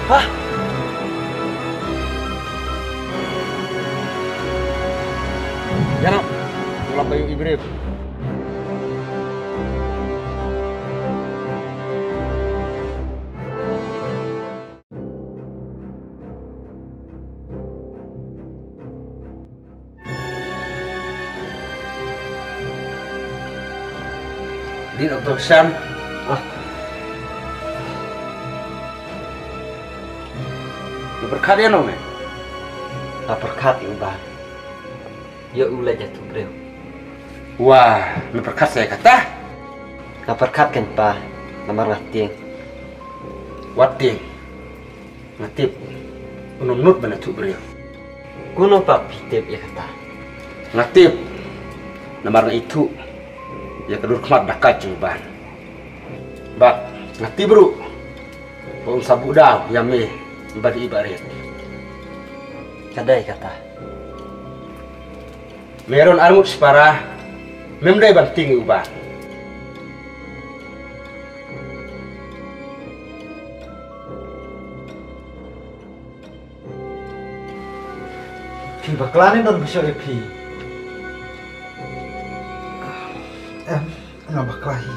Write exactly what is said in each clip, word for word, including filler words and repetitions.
Hah? Ïa noh. Ngi la ïohi briew. Dei Doktor Sam. Ah. Me pyrkhat ïa no me? Nga pyrkhat ïa u Bah. Ïa u la jatuh briew. Wah, me pyrkhat sa ïa kata? Nga pyrkhat kein Pa, namar nga tieng. Wat tieng. Nga tip. Un ym nud ban ïathuh briew. Kumno Bah phi tip ïa kata? Nga tip. Namar nga ithuh ïa ka dur khmat da ka jingban. Bad nga tip ruh ba un sa buh daw ïa me ban ïohi ba rit. Ka dei kata. Me ruh arngut shipara, mem dei ban tieng ïa u Bah. Phi bakla ne don ba shoh ïa phi? Em, nga bakla hi.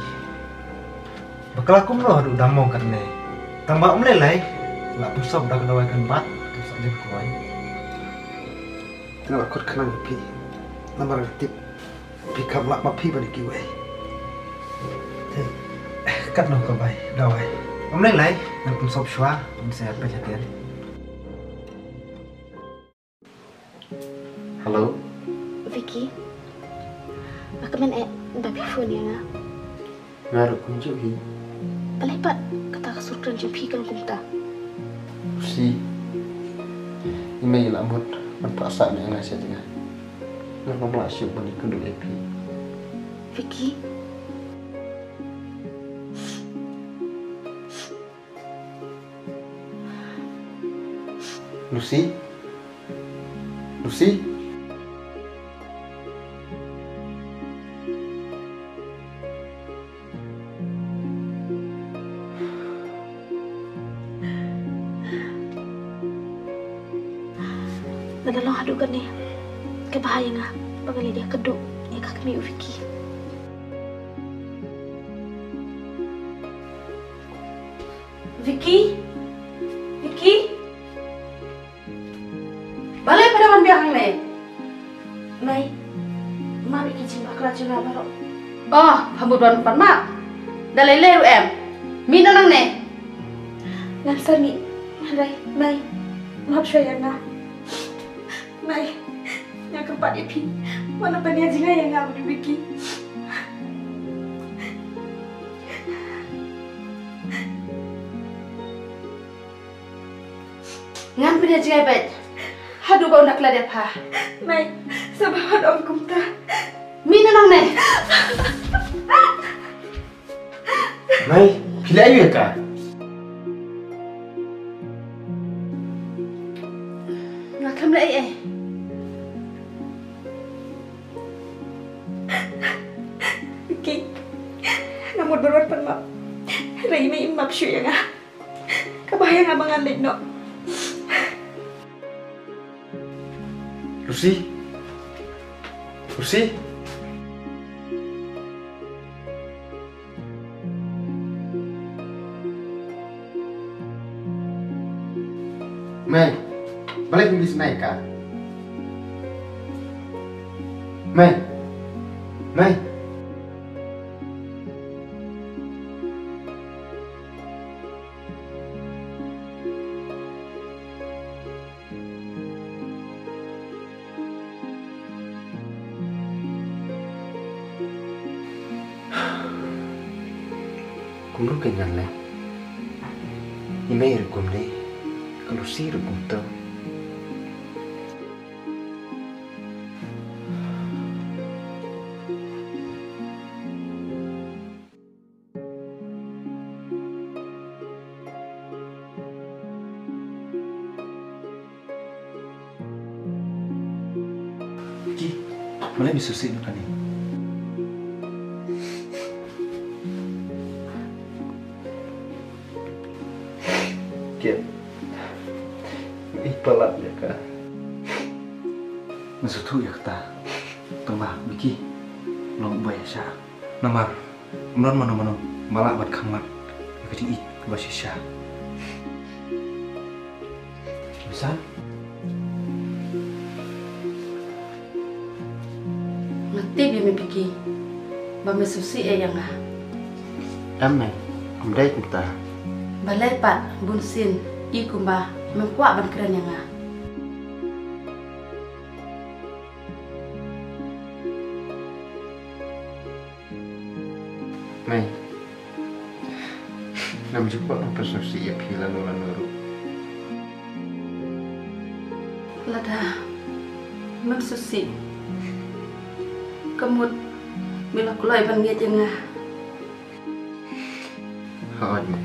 Bakla kumno haduh da mo katne? Tang ba ym lei lei la pynshop da ka dawai kan bat, ka sa jem kloi. Nga la kut khnang ïa phi. Namar nga tip phi kham lah ma phi ban ïa kiwei. Katno ka bai dawai? Ym lei lei, ngan pynsop shuwa, ngan sa ïa pynjah tiar. Hello. Vicky. Nga kmen eh ba phi phone ïa nga. Nga ruh kumjuh hi. Balei pat kata ka sur kren jong phi kan kumta? Lucy. I mei i la mut ban pynshah ïa nga sha jngai. Nga ngam lah shuh ban ïakynduh ïa phi. Vicky. Lucy. Lucy. Nga da long haduh kane. Kaba ha ïa nga ba nga la dei ka duh ïa ka kmie u Vicky. Vicky? Vicky? Balei phi da wan biang hangne? Mei, map ïa ki jingbakla jong nga baroh. Oh, pha mut ban pan map. Da lei lei ruh em. Mih noh nangne. Ngan sa mih. Hynrei, Mei, map shuwa ïa nga. Mei, nga kyrpad ïa phi. Wat nym pynïaid jngai ïa nga bad u Vicky. Ngan pynïaid jngai beit haduh ba un da klet ïa pha. Mei, sngewbha wat ong kumta. Mih noh nangne. Mei, phi leh aïu ïa ka? Nga khlem leh ei ei. Vicky, nga mut ban wan pan map. Hynrei i mei im map shuh ïa nga. Kaba ha ïa nga ba ngan leit noh. Lucy. Lucy. Mei, balei phim leit snei ka? Mei. Mei. Kumno kein ngan leh? I mei ruh kumne, ka Lucy ruh kumta. Ki, balei me sngewsih noh kane? Ki, Ïa palat ïa ka. Nga sngewthuh ïa kata. Tang ba Biki, long ba ïa sha. Namar ym don mano mano ba lah ban khang mat ïa ka jingïeit kaba shisha. Bisan. Nga tip ïa me Biki ba me sngewsih ïa nga. Em mei, ym dei kumta. Balei pat bun sien i kumba mem kwah ban kren ïa nga. Mei, ngam ju kwah ban pynsngewsih ïa phi lano lano ruh. Lada mem sngewsih, ka mut me la kloi ban ngeit ïa nga. Hooid mei,